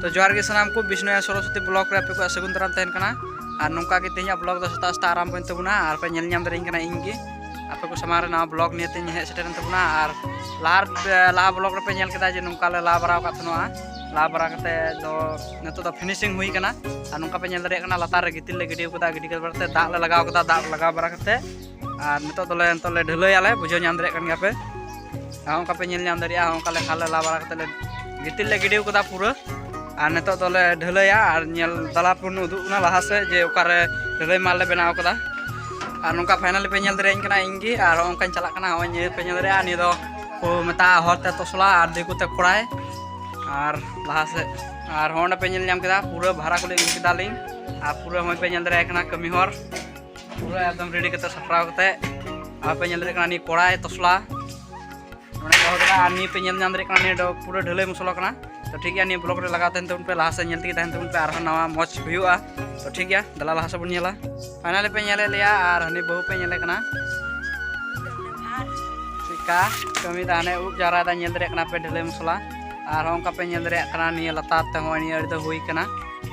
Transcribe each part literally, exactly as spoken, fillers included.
ᱛᱚ ᱡᱚᱦᱟᱨ ᱜᱮ ᱥᱟᱱᱟᱢ ᱠᱚ, ᱵᱤᱥᱱᱩᱭᱟ ᱥᱚᱨᱚᱥᱚᱛᱤ ᱵᱞᱚᱜ ᱨᱮ ᱟᱯᱮ ᱠᱚᱣᱟᱜ ᱥᱟᱹᱜᱩᱱ ᱫᱟᱨᱟᱢ ᱛᱟᱦᱮᱱ ᱠᱟᱱᱟ᱾ ᱟᱨ ᱱᱚᱝᱠᱟ ᱜᱮ ᱛᱮᱦᱮᱧᱟᱜ ᱵᱞᱚᱜ ᱫᱚ ᱥᱮᱛᱟᱜ ᱥᱮᱛᱟᱜ ᱟᱨᱟᱢᱵᱷᱚᱭᱮᱱ ᱛᱟᱵᱚᱱᱟ᱾ ᱟᱨ ᱯᱮ ᱧᱮᱞ ᱧᱟᱢ ᱫᱟᱲᱮᱭᱟᱹᱧ ᱠᱟᱱᱟ ᱤᱧ ᱜᱮ ᱟᱯᱮ ᱠᱚ ᱥᱟᱢᱟᱝ ᱨᱮ ᱱᱟᱣᱟ ᱵᱞᱚᱜ ᱱᱤᱭᱮ ᱛᱮᱧ ᱦᱮᱡ ᱥᱮᱴᱮᱨᱮᱱ ᱛᱟᱵᱚᱱᱟ᱾ ᱟᱨ ᱞᱟᱦᱟ ᱞᱟᱦᱟ ᱵᱞᱚᱜ ᱨᱮᱯᱮ ᱧᱮᱞ ᱠᱮᱫᱟ ᱡᱮ ᱱᱚᱝᱠᱟ ᱞᱮ ᱞᱟ ᱵᱟᱲᱟᱣ ᱟᱠᱟᱫ ᱛᱟᱦᱮᱱᱟ᱾ ᱞᱟ ᱵᱟᱲᱟ ᱠᱟᱛᱮ ᱫᱚ ᱱᱤᱛᱚᱜ ᱫᱚ ᱯᱷᱤᱱᱤᱥᱤᱝ ᱦᱩᱭ ᱠᱟᱱᱟ᱾ ᱟᱨ ᱱᱚᱝᱠᱟ ᱯᱮ ᱧᱮᱞ ᱫᱟᱲᱮᱭᱟᱜ ᱠᱟᱱᱟ ᱞᱟᱛᱟᱨ ᱨᱮ ᱜᱤᱛᱤᱞ ᱞᱮ ᱜᱤᱰᱤ ᱠᱟᱫᱟ, ᱜᱤᱰᱤ ᱠᱟᱛᱮ ᱫᱟᱜ ᱞᱮ ᱞᱟᱜᱟᱣ ᱠᱟᱫᱟ᱾ ᱫᱟᱜ ᱞᱟᱜᱟᱣ ᱵᱟᱲᱟ ᱠᱟᱛᱮ ᱟᱨ ᱱᱤᱛᱚᱜ ᱫᱚᱞᱮ ᱱᱤᱛᱚᱜ ᱞᱮ ᱰᱷᱟᱹᱞᱟᱹᱭᱟᱞᱮ, ᱵᱩᱡᱷᱟᱹᱣ ᱧᱟᱢ ᱫᱟᱲᱮᱭᱟᱜ ᱠᱟᱱ ᱜᱮᱭᱟ ᱯᱮ᱾ ᱟᱨ ᱚᱱᱠᱟ ᱯᱮ ᱧᱮᱞ ᱧᱟᱢ ᱫᱟᱲᱮᱭᱟᱜᱼᱟ, ᱚᱱᱠᱟ ᱞᱮ ᱠᱷᱟᱞ ᱞᱮ ᱞᱟ ᱵᱟᱲᱟ ᱠᱟᱛᱮ ᱞᱮ ᱜᱤᱛᱤᱞ ᱞᱮ ᱜᱤᱰᱤ ᱠᱟᱫᱟ ᱯᱩᱨᱟᱹ᱾ ᱟᱨ ᱱᱤᱛᱚᱜ ᱫᱚᱞᱮ ᱰᱷᱟᱹᱞᱟᱹᱭᱟ ᱟᱨ ᱧᱮᱞ ᱫᱟᱞᱟᱯᱩᱨ ᱩᱫᱩᱜ ᱠᱟᱱᱟ ᱞᱟᱦᱟ ᱥᱮᱫ ᱡᱮ ᱚᱠᱟᱨᱮ ᱰᱷᱟᱹᱞᱟᱹᱭ ᱢᱟᱞ ᱞᱮ ᱵᱮᱱᱟᱣ ᱠᱟᱫᱟ᱾ ᱟᱨ ᱱᱚᱝᱠᱟ ᱯᱷᱟᱭᱱᱟᱞᱤ ᱯᱮ ᱧᱮᱞ ᱫᱟᱲᱮᱭᱟᱹᱧ ᱠᱟᱱᱟ ᱤᱧ ᱜᱮ᱾ ᱟᱨ ᱦᱚᱸᱜᱼᱚ ᱱᱚᱝᱠᱟᱧ ᱪᱟᱞᱟᱜ ᱠᱟᱱᱟ᱾ ᱦᱚᱸᱜᱼᱚᱭ ᱱᱤᱭᱟᱹ ᱯᱮ ᱧᱮᱞ ᱫᱟᱲᱮᱭᱟᱜᱼᱟ, ᱱᱤᱭᱟᱹ ᱫᱚ ᱠᱚ ᱢᱮᱛᱟᱜᱼᱟ ᱦᱚᱲ ᱛᱮ ᱛᱚᱥᱞᱟ ᱟᱨ ᱫᱤᱠᱩ ᱛᱮ ᱠᱚᱲᱟᱭ᱾ ᱟᱨ ᱞᱟᱦᱟ ᱥᱮᱫ ᱟᱨ ᱦᱚᱸ ᱚᱸᱰᱮ ᱯᱮ ᱧᱮᱞ ᱧᱟᱢ ᱠᱮᱫᱟ ᱯᱩᱨᱟᱹ ᱵᱷᱟᱲᱟ ᱠᱚᱞᱮ ᱟᱹᱜᱩ ᱠᱮᱫᱟᱞᱤᱧ᱾ ᱟᱨ ᱯᱩᱨᱟᱹ ᱦᱚᱸᱜᱼᱚᱭ ᱯᱮ ᱧᱮᱞ ᱫᱟᱲᱮᱭᱟᱜ ᱠᱟᱱᱟ ᱠᱟᱹᱢᱤ ᱦᱚᱲ ᱯᱩᱨᱟᱹ ᱮᱠᱫᱚᱢ ᱨᱮᱰᱤ ᱠᱟᱛᱮ ᱥᱟᱯᱲᱟᱣ ᱠᱟᱛᱮ᱾ ᱟᱨ ᱯᱮ ᱧᱮᱞ ᱫᱟᱲᱮᱭᱟᱜ ᱠᱟᱱᱟ ᱱᱤᱭᱟᱹ ᱠᱚᱲᱟᱭ ᱛᱚᱥᱞᱟ ᱱᱚᱰᱮ ᱫᱚᱦᱚ ᱠᱟᱫᱟ᱾ ᱟᱨ ᱱᱤᱭᱟᱹ ᱯᱮ ᱧᱮᱞ ᱧᱟᱢ ᱫᱟᱲᱮᱭᱟᱜ ᱠᱟᱱᱟ ᱱᱤᱭᱟᱹ ᱫᱚ ᱯᱩᱨᱟᱹ ᱰᱷᱟᱹᱞᱟᱹᱭ ᱢᱚᱥᱞᱟ ᱠᱟᱱᱟ᱾ ᱛᱚ ᱴᱷᱤᱠ ᱜᱮᱭᱟ, ᱱᱤᱭᱟᱹ ᱵᱞᱚᱜ ᱨᱮ ᱞᱟᱜᱟᱣ ᱛᱟᱦᱮᱱ ᱛᱟᱵᱚᱱ ᱯᱮ, ᱞᱟᱦᱟ ᱥᱮᱫ ᱧᱮᱞ ᱛᱮᱜᱮ ᱛᱟᱦᱮᱱ ᱛᱟᱵᱚᱱ ᱯᱮ, ᱟᱨᱦᱚᱸ ᱱᱟᱣᱟ ᱢᱚᱡᱽ ᱦᱩᱭᱩᱜᱼᱟ᱾ ᱛᱚ ᱴᱷᱤᱠ ᱜᱮᱭᱟ, ᱫᱮᱞᱟ ᱞᱟᱦᱟ ᱥᱮᱫ ᱵᱚᱱ ᱧᱮᱞᱟ᱾ ᱯᱷᱟᱭᱱᱟᱞᱤ ᱯᱮ ᱧᱮᱞᱮᱫ ᱞᱮᱭᱟ ᱟᱨ ᱦᱟᱹᱱᱤ ᱵᱟᱹᱦᱩ ᱯᱮ ᱧᱮᱞᱮ ᱠᱟᱱᱟ ᱪᱮᱫᱠᱟ ᱠᱟᱹᱢᱤ ᱫᱟ, ᱦᱟᱱᱮ ᱩᱵ ᱡᱟᱣᱨᱟᱭ ᱫᱟ, ᱧᱮᱞ ᱫᱟᱲᱮᱭᱟᱜ ᱠᱟᱱᱟ ᱯᱮ ᱰᱷᱟᱹᱞᱟᱹᱭ ᱢᱚᱥᱞᱟ᱾ ᱟᱨᱦᱚᱸ ᱚᱱᱠᱟ ᱯᱮ ᱧᱮᱞ ᱫᱟᱲᱮᱭᱟᱜ ᱠᱟᱱᱟ ᱱᱤᱭᱟᱹ ᱞᱟᱛᱟᱨ ᱛᱮᱦᱚᱸ ᱱᱤᱭᱟᱹ ᱟᱹᱰᱤ ᱫᱚ ᱦᱩᱭ ᱠᱟᱱᱟ,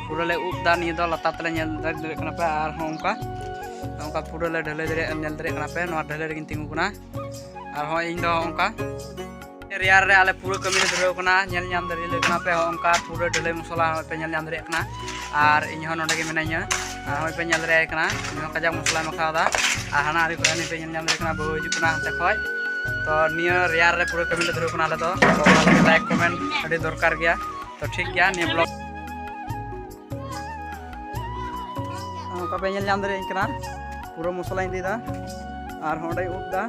ᱯᱩᱨᱟᱹ ᱞᱮ ᱩᱵ ᱫᱟ ᱱᱤᱭᱟᱹ ᱫᱚ ᱞᱟᱛᱟᱨ ᱛᱮᱞᱮ ᱧᱮᱞ ᱫᱟᱲᱮᱭᱟᱜ ᱠᱟᱱᱟ ᱯᱮ᱾ ᱟᱨᱦᱚᱸ ᱚᱱᱠᱟ ᱚᱱᱠᱟ ᱯᱩᱨᱟᱹ ᱞᱮ ᱰᱷᱟᱹᱞᱟᱹᱭ ᱫᱟᱲᱮᱭᱟᱜ ᱧᱮᱞ ᱫᱟᱲᱮᱭᱟᱜ ᱠᱟᱱᱟ ᱯᱮ, ᱱᱚᱣᱟ ᱰᱷᱟᱹᱞᱟᱹᱭ ᱨᱮᱜᱤᱧ ᱛᱤᱸᱜᱩ ᱠᱟᱱᱟ᱾ ᱟᱨᱦᱚᱸ ᱤᱧ ᱫᱚ ᱚᱱᱠᱟ ᱨᱮᱭᱟᱲ ᱨᱮ ᱟᱞᱮ ᱯᱩᱨᱟᱹ ᱠᱟᱹᱢᱤ ᱞᱮ ᱫᱷᱩᱨᱟᱹᱣ ᱠᱟᱱᱟ᱾ ᱧᱮᱞ ᱧᱟᱢ ᱫᱟᱲᱮᱭᱟᱜ ᱠᱟᱱᱟ ᱯᱮ ᱦᱚᱸᱜᱼᱚ ᱱᱚᱝᱠᱟ ᱯᱩᱨᱟᱹ ᱰᱷᱟᱹᱞᱟᱹᱭ ᱢᱚᱥᱞᱟ ᱦᱚᱸᱜᱼᱚᱭ ᱯᱮ ᱧᱮᱞ ᱧᱟᱢ ᱫᱟᱲᱮᱭᱟᱜ ᱠᱟᱱᱟ᱾ ᱟᱨ ᱤᱧ ᱦᱚᱸ ᱱᱚᱰᱮ ᱜᱮ ᱢᱤᱱᱟᱹᱧᱟ᱾ ᱟᱨ ᱦᱚᱸᱜᱼᱚᱭ ᱯᱮ ᱧᱮᱞ ᱫᱟᱲᱮᱭᱟᱭ ᱠᱟᱱᱟ, ᱩᱱᱤ ᱦᱚᱸ ᱠᱟᱡᱟᱠ ᱢᱚᱥᱞᱟᱭ ᱢᱟᱠᱷᱟᱣ ᱮᱫᱟ᱾ ᱟᱨ ᱦᱟᱱᱟ ᱟᱲᱮ ᱠᱷᱚᱱ ᱦᱟᱹᱱᱤ ᱯᱮ ᱧᱮᱞ ᱧᱟᱢ ᱫᱟᱲᱮᱭᱟᱜ ᱠᱟᱱᱟ, ᱵᱟᱹᱦᱩ ᱦᱤᱡᱩᱜ ᱠᱟᱱᱟ ᱦᱟᱱᱛᱮ ᱠᱷᱚᱡ᱾ ᱛᱚ ᱱᱤᱭᱟᱹ ᱨᱮᱭᱟᱲ ᱨᱮ ᱯᱩᱨᱟᱹ ᱠᱟᱹᱢᱤ ᱞᱮ ᱫᱷᱩᱨᱟᱹᱣ ᱠᱟᱱᱟ ᱟᱞᱮ ᱫᱚ᱾ ᱛᱚ ᱚᱱᱟ ᱞᱟᱹᱜᱤᱫ ᱞᱟᱭᱤᱠ ᱠᱚᱢᱮᱱᱴ ᱟᱹᱰᱤ ᱫᱚᱨᱠᱟᱨ ᱜᱮᱭᱟ᱾ ᱛᱚ ᱴᱷᱤᱠ ᱜᱮᱭᱟ, ᱱᱤᱭᱟᱹ ᱵᱞᱚᱜ ᱱᱚᱝᱠᱟ ᱯᱮ ᱧᱮᱞ ᱧᱟᱢ ᱫᱟᱲᱮᱭᱟᱜ ᱠᱟᱱᱟ, ᱯᱩᱨᱟᱹ ᱢᱚᱥᱞᱟᱧ ᱤᱫᱤᱭᱮᱫᱟ᱾ ᱟᱨ ᱦᱚᱸ ᱚᱸᱰᱮᱧ ᱩᱵ ᱮᱫᱟ,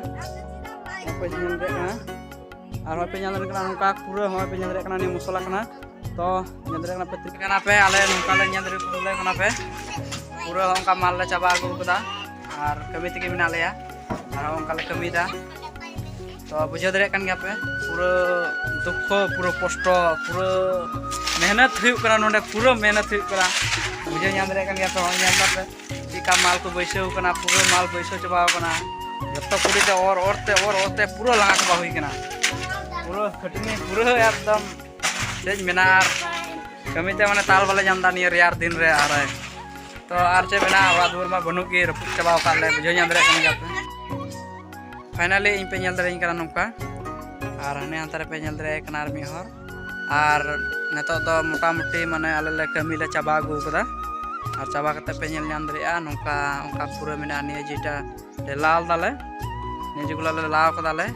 ᱱᱚᱜᱼᱚᱭ ᱯᱮ ᱧᱮᱞ ᱫᱟᱲᱮᱭᱟᱜ ᱠᱟᱱᱟ᱾ ᱟᱨ ᱦᱚᱸ ᱯᱮ ᱧᱮᱞ ᱫᱟᱲᱮᱭᱟᱜ ᱠᱟᱱᱟ ᱱᱚᱝᱠᱟ ᱯᱩᱨᱟᱹ ᱦᱚᱸ ᱯᱮ ᱧᱮᱞ ᱫᱟᱲᱮᱭᱟᱜ ᱠᱟᱱᱟ, ᱱᱤᱭᱟᱹ ᱢᱚᱥᱞᱟ ᱠᱟᱱᱟ᱾ ᱛᱚ ᱧᱮᱞ ᱫᱟᱲᱮᱭᱟᱜ ᱠᱟᱱᱟ ᱯᱮ, ᱛᱤᱱᱟᱹᱜ ᱠᱟᱱᱟ ᱯᱮ, ᱟᱞᱮ ᱱᱚᱝᱠᱟ ᱞᱮ ᱧᱮᱞ ᱫᱟᱲᱮᱭᱟᱜ ᱠᱟᱱᱟ ᱯᱮ, ᱯᱩᱨᱟᱹ ᱦᱚᱸ ᱚᱱᱠᱟ ᱢᱟᱞ ᱞᱮ ᱪᱟᱵᱟ ᱟᱹᱜᱩ ᱠᱟᱫᱟ᱾ ᱟᱨ ᱠᱟᱹᱢᱤ ᱛᱮᱜᱮ ᱢᱮᱱᱟᱜ ᱞᱮᱭᱟ, ᱟᱨ ᱦᱚᱸ ᱚᱱᱠᱟ ᱞᱮ ᱠᱟᱹᱢᱤᱭᱮᱫᱟ᱾ ᱛᱚ ᱵᱩᱡᱷᱟᱹᱣ ᱫᱟᱲᱮᱭᱟᱜ ᱠᱟᱱ ᱜᱮᱭᱟ ᱯᱮ, ᱯᱩᱨᱟᱹ ᱫᱩᱠᱠᱷᱚ, ᱯᱩᱨᱟᱹ ᱠᱚᱥᱴᱚ, ᱯᱩᱨᱟᱹ ᱢᱮᱦᱱᱚᱛ ᱦᱩᱭᱩᱜ ᱠᱟᱱᱟ ᱱᱚᱰᱮ, ᱯᱩᱨᱟᱹ ᱢᱮᱦᱱᱚᱛ ᱦᱩᱭᱩᱜ ᱠᱟᱱᱟ᱾ ᱵᱩᱡᱷᱟᱹᱣ ᱧᱟᱢ ᱫᱟᱲᱮᱭᱟᱜ ᱠᱟᱱ ᱜᱮᱭᱟ ᱯᱮ, ᱦᱚᱸᱜᱼᱚᱭ ᱧᱮᱞ ᱫᱟᱯᱮ ᱪᱮᱫᱠᱟ ᱢᱟᱞ ᱠᱚ ᱵᱟᱹᱭᱥᱟᱹᱣ ᱠᱟᱱᱟ, ᱯᱩᱨᱟᱹ ᱢᱟᱞ ᱵᱟᱹᱭᱥᱟᱹᱣ ᱪᱟᱵᱟᱣ ᱠᱟᱱᱟ᱾ ᱡᱚᱛᱚ ᱠᱩᱲᱤ ᱛᱮ ᱚᱨ ᱚᱨ ᱛᱮ ᱚᱨ ᱚᱨ ᱛᱮ ᱯᱩᱨᱟᱹ ᱞᱟᱸᱜᱟ ᱪᱟᱵᱟ ᱦᱩᱭ ᱠᱟᱱᱟ, ᱯᱩᱨᱟᱹ ᱠᱷᱟᱹᱴᱟᱹᱱᱤ ᱯᱩᱨᱟᱹ ᱮᱠᱫᱚᱢ ᱪᱮᱫ ᱤᱧ ᱢᱮᱱᱟ᱾ ᱟᱨ ᱠᱟᱹᱢᱤ ᱛᱮ ᱢᱟᱱᱮ ᱛᱟᱞ ᱵᱟᱞᱮ ᱧᱟᱢ ᱮᱫᱟ ᱱᱤᱭᱟᱹ ᱨᱮᱭᱟᱲ ᱫᱤᱱ ᱨᱮ᱾ ᱟᱨ ᱛᱚ ᱟᱨ ᱪᱮᱫ ᱢᱮᱱᱟᱜᱼᱟ, ᱚᱲᱟᱜ ᱫᱩᱣᱟᱹᱨ ᱢᱟ ᱵᱟᱹᱱᱩᱜ ᱜᱮ, ᱨᱟᱹᱯᱩᱫ ᱪᱟᱵᱟ ᱟᱠᱟᱫ ᱞᱮ, ᱵᱩᱡᱷᱟᱹᱣ ᱧᱟᱢ ᱫᱟᱲᱮᱭᱟᱜ ᱠᱟᱱ ᱜᱮᱭᱟ ᱯᱮ᱾ ᱯᱷᱟᱭᱱᱟᱞᱤ ᱤᱧ ᱯᱮ ᱧᱮᱞ ᱫᱟᱲᱮᱭᱟᱹᱧ ᱠᱟᱱᱟ ᱱᱚᱝᱠᱟ, ᱟᱨ ᱦᱟᱱᱮ ᱦᱟᱱᱛᱮ ᱨᱮᱯᱮ ᱧᱮᱞ ᱫᱟᱲᱮᱭᱟᱭ ᱠᱟᱱᱟ ᱟᱨ ᱢᱤᱫ ᱦᱚᱲ᱾ ᱟᱨ ᱱᱤᱛᱚᱜ ᱫᱚ ᱢᱚᱴᱟᱢᱩᱴᱤ ᱢᱟᱱᱮ ᱟᱞᱮ ᱞᱮ ᱠᱟᱹᱢᱤ ᱞᱮ ᱪᱟᱵᱟ ᱟᱹᱜᱩ ᱟᱠᱟᱫᱟ, ᱟᱨ ᱪᱟᱵᱟ ᱠᱟᱛᱮ ᱯᱮ ᱧᱮᱞ ᱧᱟᱢ ᱫᱟᱲᱮᱭᱟᱜᱼᱟ ᱱᱚᱝᱠᱟ, ᱚᱱᱠᱟ ᱯᱩᱨᱟᱹ ᱢᱮᱱᱟᱜᱼᱟ ᱱᱤᱭᱟᱹ ᱡᱮᱴᱟ ᱞᱮ ᱞᱟᱞ ᱫᱟᱞᱮ, ᱱᱤᱭᱟᱹ ᱡᱮᱜᱩᱞᱟ ᱞᱮ ᱞᱟᱣ ᱠᱟᱫᱟᱞᱮ,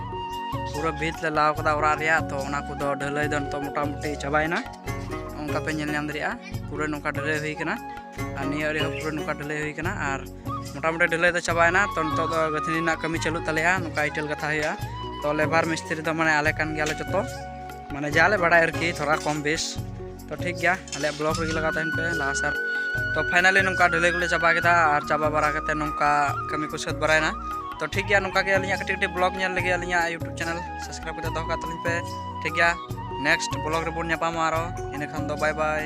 ᱯᱩᱨᱟᱹ ᱵᱷᱤᱛ ᱞᱮ ᱞᱟᱣ ᱠᱟᱫᱟ ᱚᱲᱟᱜ ᱨᱮᱭᱟᱜ᱾ ᱛᱚ ᱚᱱᱟ ᱠᱚᱫᱚ ᱰᱷᱟᱹᱞᱟᱹᱭ ᱫᱚ ᱱᱤᱛᱚᱜ ᱢᱚᱴᱟᱢᱩᱴᱤ ᱪᱟᱵᱟᱭᱮᱱᱟ, ᱚᱱᱠᱟ ᱯᱮ ᱧᱮᱞ ᱧᱟᱢ ᱫᱟᱲᱮᱭᱟᱜᱼᱟ ᱯᱩᱨᱟᱹ ᱱᱚᱝᱠᱟ ᱰᱷᱟᱹᱞᱟᱹᱭ ᱦᱩᱭ ᱠᱟᱱᱟ᱾ ᱟᱨ ᱱᱤᱭᱟᱹ ᱟᱲᱮ ᱦᱚᱸ ᱯᱩᱨᱟᱹ ᱱᱚᱝᱠᱟ ᱰᱷᱟᱹᱞᱟᱹᱭ ᱦᱩᱭ ᱠᱟᱱᱟ, ᱟᱨ ᱢᱚᱴᱟᱢᱩᱴᱤ ᱰᱷᱟᱹᱞᱟᱹᱭ ᱫᱚ ᱪᱟᱵᱟᱭᱮᱱᱟ᱾ ᱛᱚ ᱱᱤᱛᱚᱜ ᱫᱚ ᱜᱟᱹᱛᱷᱱᱤ ᱨᱮᱱᱟᱜ ᱠᱟᱹᱢᱤ ᱪᱟᱹᱞᱩᱜ ᱛᱟᱞᱮᱭᱟ, ᱱᱚᱝᱠᱟ ᱤᱴᱟᱹᱞ ᱜᱟᱛᱷᱟ ᱦᱩᱭᱩᱜᱼᱟ᱾ ᱛᱚ ᱞᱮᱵᱟᱨ ᱢᱤᱥᱛᱨᱤ ᱫᱚ ᱢᱟᱱᱮ ᱟᱞᱮ ᱠᱟᱱ ᱜᱮᱭᱟᱞᱮ ᱡᱚᱛᱚ, ᱢᱟᱱᱮ ᱡᱟ ᱞᱮ ᱵᱟᱲᱟᱭ ᱟᱨᱠᱤ ᱛᱷᱚᱲᱟ ᱠᱚᱢ ᱵᱮᱥ᱾ ᱛᱚ ᱴᱷᱤᱠ ᱜᱮᱭᱟ, ᱟᱞᱮᱭᱟᱜ ᱵᱞᱚᱜ ᱨᱮᱜᱮ ᱞᱟᱜᱟᱣ ᱛᱟᱦᱮᱱ ᱯᱮ ᱞᱟᱦᱟ ᱥᱮᱫ᱾ ᱛᱚ ᱯᱷᱟᱭᱱᱟᱞᱤ ᱱᱚᱝᱠᱟ ᱰᱷᱟᱹᱞᱟᱹᱭ ᱠᱚᱞᱮ ᱪᱟᱵᱟ ᱠᱮᱫᱟ, ᱟᱨ ᱪᱟᱵᱟ ᱵᱟᱲᱟ ᱠᱟᱛᱮ ᱱᱚᱝᱠᱟ ᱠᱟᱹᱢᱤ ᱠᱚ ᱥᱟᱹᱛ ᱵᱟᱲᱟᱭᱮᱱᱟ᱾ ᱛᱚ ᱴᱷᱤᱠ ᱜᱮᱭᱟ, ᱱᱚᱝᱠᱟ ᱜᱮ ᱟᱹᱞᱤᱧᱟᱜ ᱠᱟᱹᱴᱤᱡ ᱠᱟᱹᱴᱤᱡ ᱵᱞᱚᱜ ᱧᱮᱞ ᱞᱟᱹᱜᱤᱫ ᱟᱹᱞᱤᱧᱟᱜ YouTube ᱪᱮᱱᱮᱞ ᱥᱟᱵᱥᱠᱨᱟᱭᱤᱵ ᱠᱟᱛᱮ ᱫᱚᱦᱚ ᱠᱟᱜ ᱛᱟᱹᱞᱤᱧ ᱯᱮ᱾ ᱴᱷᱤᱠ ᱜᱮᱭᱟ, ᱱᱮᱠᱥᱴ ᱵᱞᱚᱜ ᱨᱮᱵᱚᱱ ᱧᱟᱯᱟᱢᱟ ᱟᱨᱚ, ᱤᱱᱟᱹ ᱠᱷᱟᱱ ᱫᱚ ᱵᱟᱭ ᱵᱟᱭ᱾